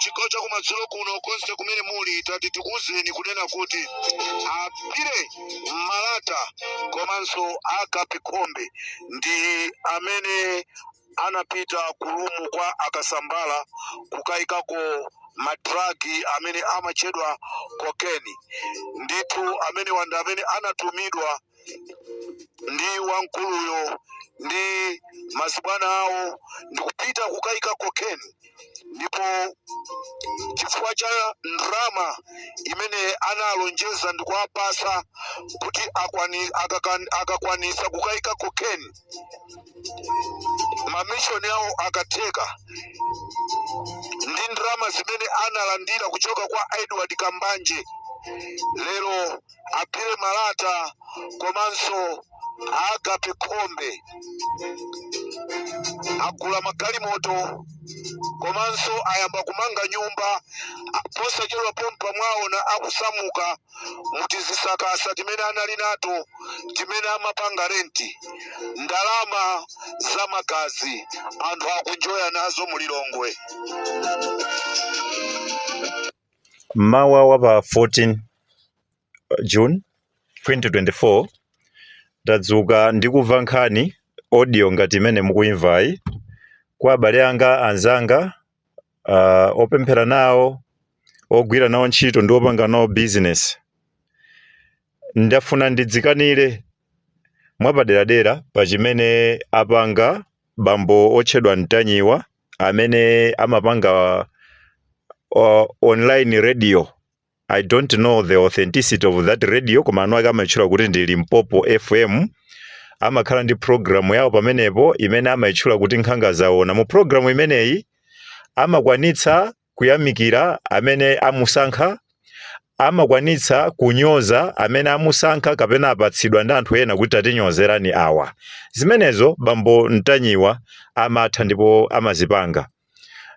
Chigawo chakumadzulo kuno, konse kumene muli, tati tikuwuzeni kunena kuti a Billy Malata komanso Agape Khombe ndi amene anapita ku room kwa a Kasambara kukayikako ma drug amene amatchedwa cocaine. Ndithu amenewa ndi amene anatumidwa ndi wamkuluyo ndi mazibwana awo ndikupita kukayika cocaine, ndipo chifukwa cha ndrama imene analonjeza ndikuwapasa kuti akakwanisa kukayika cocaine, ma mission awo akatheka, ndi ndrama zimene analandira kuchoka kwa Edward Kambanje, lero a Billy Malata komanso Agape Khombe agula magalimoto komanso ayamba kumanga nyumba. Posachedwa pompa mwaona akusamuka mutizisakasa timene anali nato, timene amapanga rent. Ndalama za magazi anthu akunjoya nazo mu Lilongwe. Mmawa wa pa 14 June 2024 tadzuka ndi kumva nkhani, audio ngati imene mukuyimvayi. Kwa abale anga, anzanga, opemphera nawo, ogwira nawo ntchito ndi opanga nawo business, ndafuna ndidzikanire mwapaderadera pa chimene apanga bambo otchedwa Ntanyiwa amene amapanga online radio. I don't know the authenticity of that radio, koma anu ake amayitchula kuti ndi Limpopo FM. Amakhala ndi program yawo pamenepo imene amayitchula kuti Nkhanga Zaona. Mu program imeneyi amakwanitsa kuyamikira amene amusankha, amakwanitsa kunyoza amene amusankha kapena apatsidwa ndi anthu ena kuti tatinyozerani awa. Zimenezo bambo Ntanyiwa amatha ndipo amazipanga.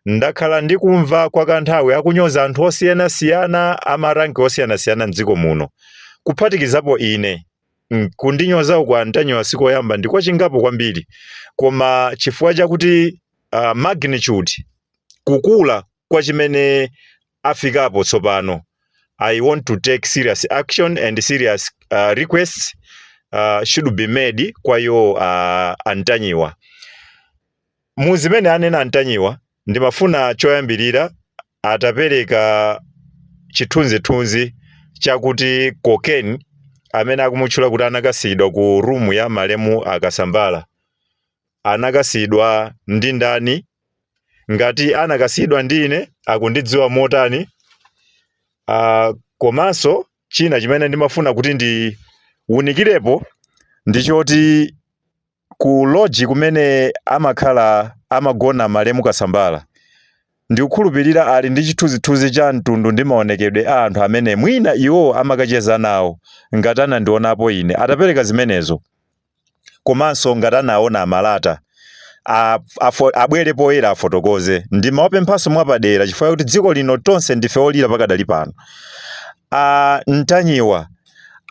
Ndakhala ndikumva kwa kanthawi akunyoza anthu osiyanasiyana, ama rank osiyanasiyana mdziko muno, kuphatikizapo ine. Kundinyoza uku a Ntanyiwa sikoyamba, ndikwachingapo kwambiri, koma chifukwa chakuti magnitude, kukula kwa chimene afikapo tsopano, I want to take serious action and serious requests should be made kwa iwo a Ntanyiwa. Mu zimene anena a Ntanyiwa, ndimafuna choyambirira atapereka chithunzithunzi chakuti cocaine amene akumutchula kuti anakasiyidwa ku room ya malemu a Kasambara anakasiyidwa ndi ndani? Ngati anakasiyidwa ndi ine, akundidziwa motani? Komanso china chimene ndimafuna kuti ndiwunikirepo ndichoti ku lodge kumene amakhala, amagona malemu Kasambara, ndikukhulupirira ali ndi chithunzithunzi cha mtundu ndi maonekedwe a anthu amene mwina iwo amakacheza nawo. Ngati anandionapo ine, atapereka zimenezo, komanso ngati anaona a Malata, abwere poyera afotokoze. Ndimawapemphanso mwapadera, chifukwa kuti dziko lino tonse ndife olira pakadali pano, a Ntanyiwa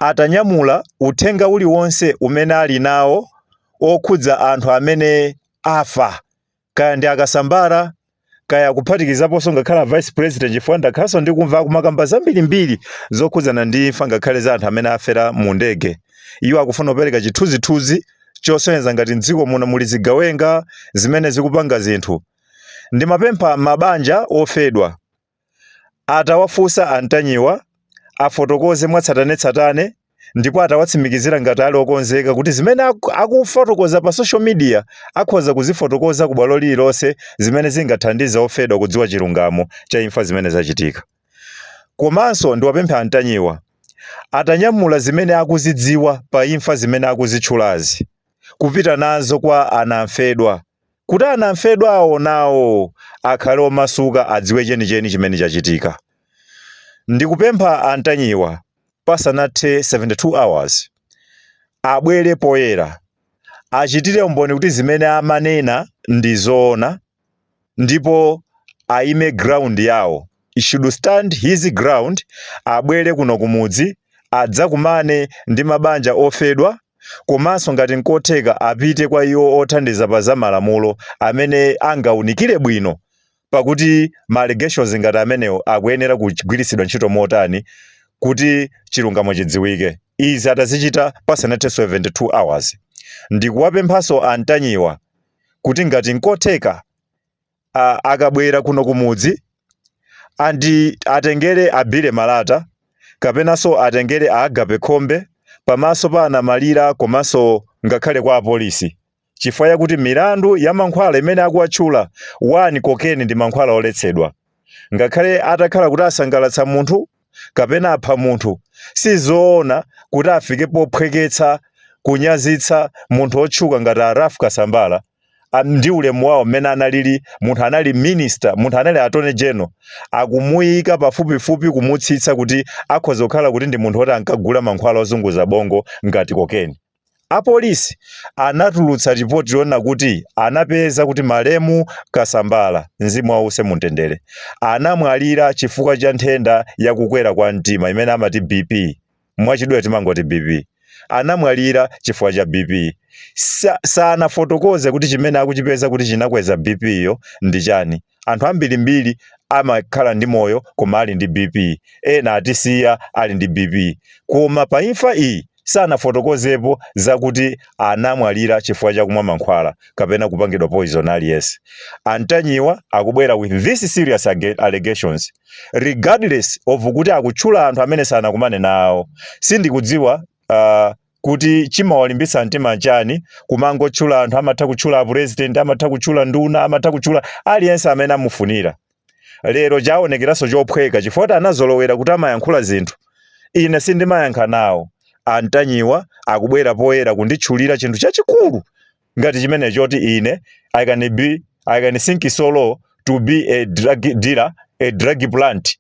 atanyamula uthenga uliwonse umene ali nawo okhudza anthu amene afa, kaya ndi a Kasambara, kaya kuphatikizaponso ngakhale vice president, chifukwa ndakhalanso ndikumva akumakamba zambirimbiri zokhudzana ndi imfa ngakhale za anthu amene afera mu ndege. Iwo akufuna kupereka chithunzithunzi chosonyeza ngati mdziko muno muli zigawenga zimene zikupanga zinthu. Ndimapempha mabanja ofedwa atawafunsa a Ntanyiwa afotokoze mwatsatanetsatane, ndipo atawatsimikizira ngati ali okonzeka kuti zimene akufotokoza pa social media akhoza kuzifotokoza ku bwalo lililonse, zimene zingathandize ofedwa kudziwa chilungamo cha imfa zimene zachitika. Komanso ndiwapempha a Ntanyiwa atanyamula zimene akuzidziwa pa imfa zimene akuzitchulazi kupita nazo kwa anamfedwa, kuti anamfedwa awo nawo akhale omasuka, adziwe chenicheni chimene chachitika. Ndikupempha a Ntanyiwa pasanathe 72 hours abwere poyera, achitire umboni kuti zimene amanena ndi zoona, ndipo aime ground yawo. He should stand his ground. Abwere kuno kumudzi adzakumane ndi mabanja ofedwa, komanso ngati nkotheka apite kwa iwo othandiza pa za malamulo amene angawunikire bwino. Pakuti ma allegations ngati amenewo akuyenera kugwiritsidwa ntchito motani kuti chilungamo chidziwike? Izi atazichita pasanathe 72 hours. Ndikuwapemphanso Antanyiwa kuti ngati nkotheka, akabwera kuno kumudzi andi atengere abile Malata kapenanso atengere aagape Khombe pamaso pa anamalira komanso ngakhale kwa apolisi, chifukwa yakuti milandu ya mankhwala imene akuwatchula, one, cocaine ndi mankhwala oletsedwa. Ngakhale atakhala kuti asangalatsa munthu kapena apha munthu, sizoona kuti afike pophweketsa kunyazitsa munthu otchuka ngati a Ralph Kasambara ndi ulemu wawo mmene analili. Munthu anali minister, munthu anali attorney general, akumuyika pafupifupi kumutsitsa kuti akhoza kukhala kuti ndi munthu woti ankagula mankhwala ozunguza bongo ngati cocaine. Apolisi anatulutsa ripoti yonena kuti anapeza kuti malemu Kasambala, mzimu wawo use mumtendere, anamwalira chifukwa cha nthenda yakukwera kwa mtima imene amati BP. Mwachidule timangoti BP. Anamwalira chifukwa cha BP. Sanafotokoze kuti chimene akuchipeza kuti chinakweza BP yo ndi chani. Anthu ambirimbiri amakhala ndi moyo koma ali ndi BP, ena atisiya ali ndi BP, koma pa imfa iyi sanafotokozepo zakuti anamwalira chifukwa chakumwa mankhwala kapena kupangidwa poison aliyense. Antanyiwa akubwera with this serious allegations, regardless of kuti akutchula anthu amene sanakumane nawo. Sindikudziwa kuti chimawalimbitsa mtima chani kumangotchula anthu. Amatha kutchula president, amatha kutchula nduna, amatha kutchula aliyense amene amufunira. Lero chaonekeranso chophweka chifukwa kuti anazolowera kuti amayankhula zinthu ine sindimayankha nawo. Antanyiwa akubwera poyera kunditchulira chinthu chachikulu ngati chimene choti ine I can sink so low to be a drug dealer, a drug plant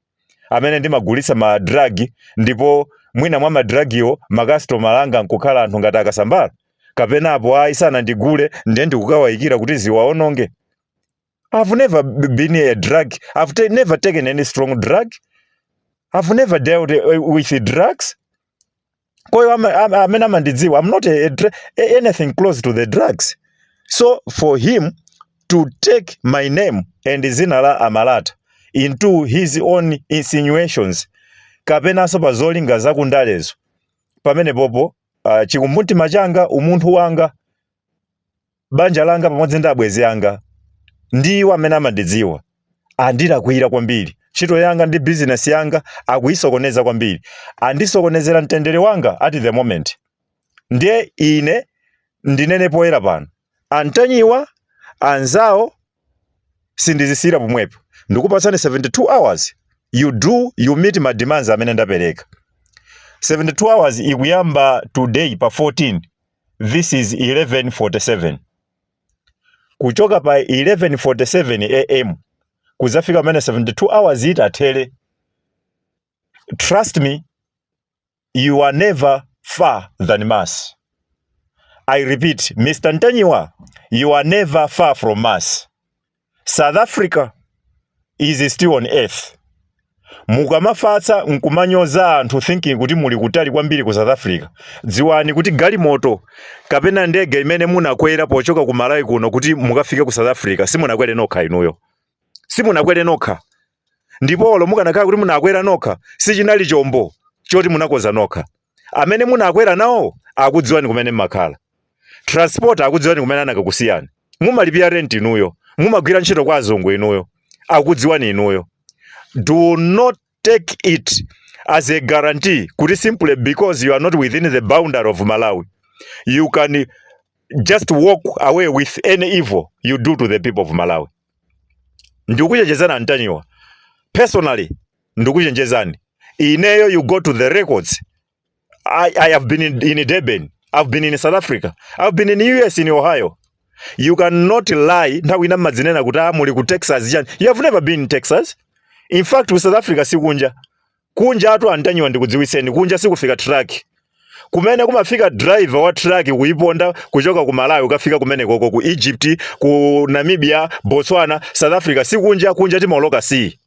amene ndimagulitsa ma drug, ndipo mwina mwa ma drug iwo makasitomala anga nkukhala anthu ngati Akasambala, kapena apo ayi sanandigule ndiye ndikukawayikira kuti ziwaononge. I've never been a drug. I've never taken any strong drug. I've never dealt with drugs. Koyo amene amandidziwa, I'm not anything close to the drugs. So for him to take my name and zina la Amalata into his own insinuations kapenanso pa zolinga zakundalezo, pamene popo chikumbumtima changa, umunthu wanga, banja langa pamodzi ndi abwenzi anga ndiwo amene amandidziwa, andilakwira kwambiri. Ntchito yanga ndi bizinesi yanga akuyisokoneza kwambiri, andisokonezera mtendere wanga at the moment. Ndiye ine ndinene poyera pano, Antanyiwa anzawo, sindizisiyira pomwepo. Ndikupatsani 72 hours. You meet my demands amene ndapereka. 72 hours ikuyamba today pa 14. This is 11:47. Kuchoka pa 11:47 a.m. kuzafika pamene 72 hours itathere, trust me, you are never far than Mars. I repeat, Mr. Ntanyiwa, you are never far from Mars. South Africa is still on earth. Mukamafatsa nkumanyoza anthu thinking kuti muli kutali kwambiri ku South Africa, dziwani kuti galimoto kapena ndege imene munakwera pochoka ku Malawi kuno kuti mukafike ku South Africa, simunakwere nokha inuyo, simunakwere nokha. Ndipo olo mukanakhala kuti munakwera nokha, sichinali chombo choti munakoza nokha. Amene munakwera nawo akudziwani kumene mmakhala, transport akudziwani kumene anakakusiyani, mumalipira rent inuyo, mumagwira ntchito kwa azungu inuyo, akudziwani inuyo. Do not take it as a guarantee kuti simply because you are not within the boundary of Malawi, you can just walk away with any evil you do to the people of Malawi. Ndikuchenjezani Antanyiwa, personally ndikuchenjezani ineyo. You go to the records. I have been in Durban. I've been in South Africa. I've been in US, in Ohio. You cannot lie. Nthawi ina mmadzinena kuti ah, muli ku Texas chani. You have never been in Texas. In fact, ku South Africa sikunja. Kunja atu Antanyiwa, ndikudziwiseni, kunja sikufika truck. Kumene kumafika driver wa truck kuiponda kuchoka ku Malawi ukafika kumene koko ku Egypt, ku Namibia, Botswana, South Africa sikunja. Kunja timaoloka sea.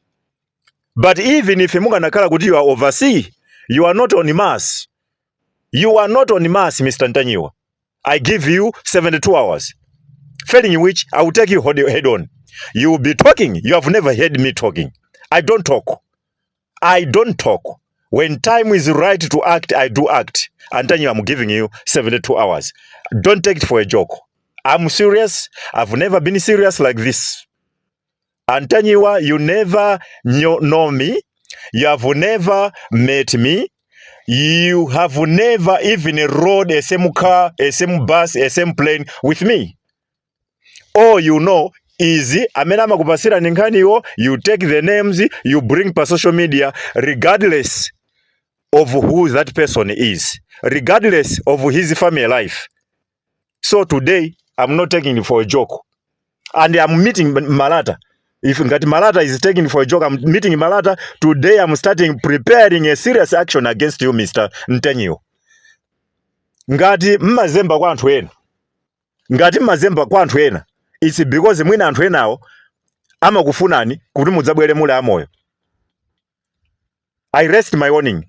But even if mukanakhala kuti you are overseas, you are not on Mars. You are not on Mars, Mr. Ntanyiwa. I give you 72 hours. Failing which, I will take you head on. You will be talking. You have never heard me talking. I don't talk. I don't talk. When time is right to act, I do act. Antonio, I'm giving you 72 hours. Don't take it for a joke. I'm serious. I've never been serious like this. Antonio, you never know me. You have never met me. You have never even rode a same car, a same bus, a same plane with me. All you know is amene amakupasira nkhaniwo, you take the names, you bring pa social media, regardless of who that person is, regardless of his family life. So today, I'm not taking it for a joke. And I'm meeting Malata. If ngati Malata is taking for a joke, I'm meeting Malata. Today, I'm starting preparing a serious action against you, Mr. Ntanyiwa. Ngati mmazemba kwa anthu ena. Ngati mmazemba kwa anthu ena. It's because mwina anthu enawo amakufunani kuti mudzabwere muli amoyo. I rest my warning.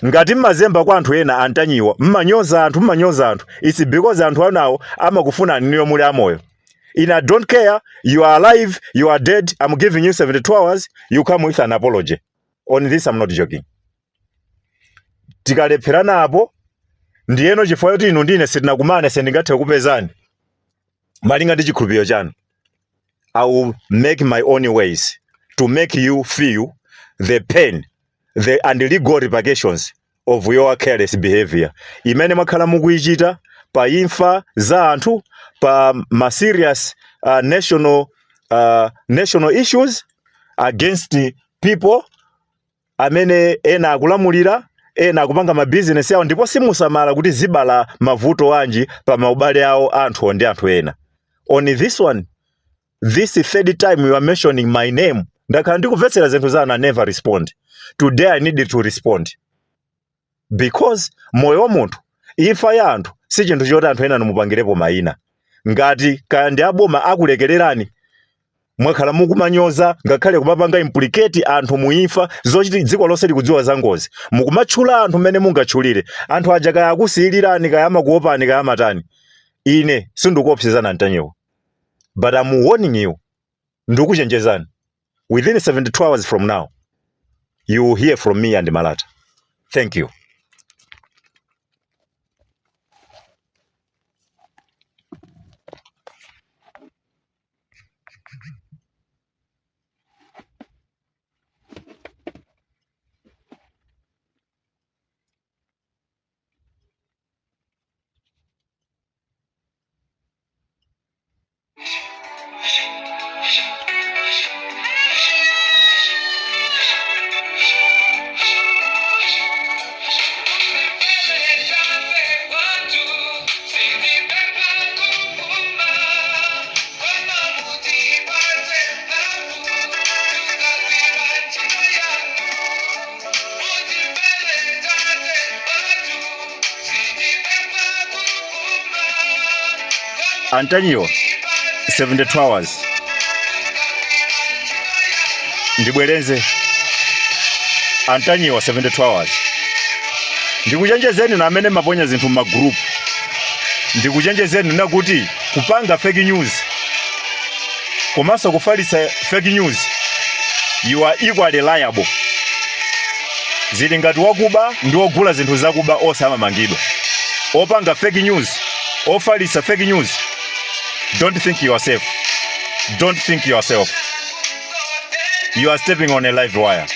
Ngati mmazemba kwa anthu ena, Antanyiwa, mmanyoza anthu, mmanyoza anthu. It's because anthu anawo amakufunani niyo muli amoyo. In I don't care, you are alive, you are dead, I'm giving you 72 hours, you come with an apology. On this, I'm not joking. Tikalepherana apo, ndiyeno chifukwa choti inu ndine sitinakumane, sindingathe kupezani. Malinga ndi chikhulupiriro chanu. I will make my own ways to make you feel the pain and legal repercussions of your careless behavior imene mwakhala mukuyichita pa imfa za anthu, pa ma serious national issues against people amene ena akulamulira, ena akupanga mabizinesi awo, ndipo simusamala kuti zibala mavuto anji pa maubale awo anthu ndi anthu ena. On this one, this third time you are mentioning my name, ndakhala ndikumvetsera zinthu zanu, I never respond. Today I need to respond because moyo wa munthu, imfa ya anthu si chinthu choti anthu ena mupangirepo mayina. Ngati kaya ndi aboma akulekererani, mwakhala mukumanyoza, ngakhale kumapanga implicate anthu muimfa zochiti dziko lonse likudziwa za ngozi, mukumatchula anthu mmene mungatchulire anthu aja, kaya akusiyilirani, kaya amakuopani, kaya amatani. Ine sindikuopsezana, Ntanyiwa, but I'm warning you, ndikuchenjezani. Within 72 hours from now, you will hear from me and Malata. Thank you. Antanyiwa, 72 hours. Ndibwerenze, Antanyiwa, 72 hours. Ndikuchenjezeni na amene maponya zinthu m'magroup, ndikuchenjezeni nakuti kupanga fake news komanso kufalitsa fake news, you are equally liable. Zili ngati wakuba ndi wogula zinthu zakuba, onse amamangidwa. Opanga fake news, ofalitsa fake news, don't think you are safe. Don't think you are safe. You are stepping on a live wire.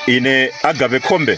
Ine Agape Khombe.